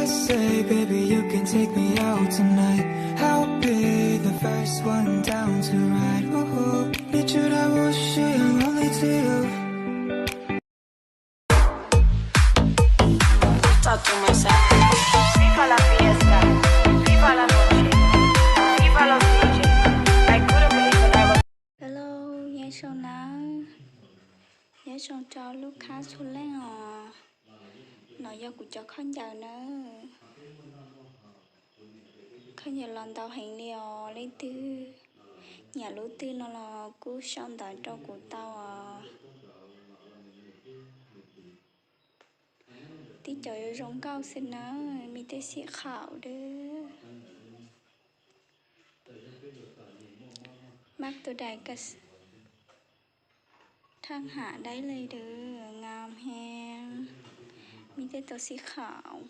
Say, baby, you can take me out tonight. I'll be the first one down to ride. Ooh, ooh. 你知道我是 I'm only to you. เฮลโล nyob zoo nawb, nyob zoo rau lub khab txhua leej os. No yog kuv cov khaub ncaws nawb. Khaub ncaws los ntau heev li os, leej twg nyiam lub twg no los kuj sau ntawv rau kuv tau os. Tib cov yuav zoo nkauj xwb nawb, me tej xim khaum dawb. Mab tus dais kas thaj ham daib le dawb, ngam heev, me tej tau xim khaum.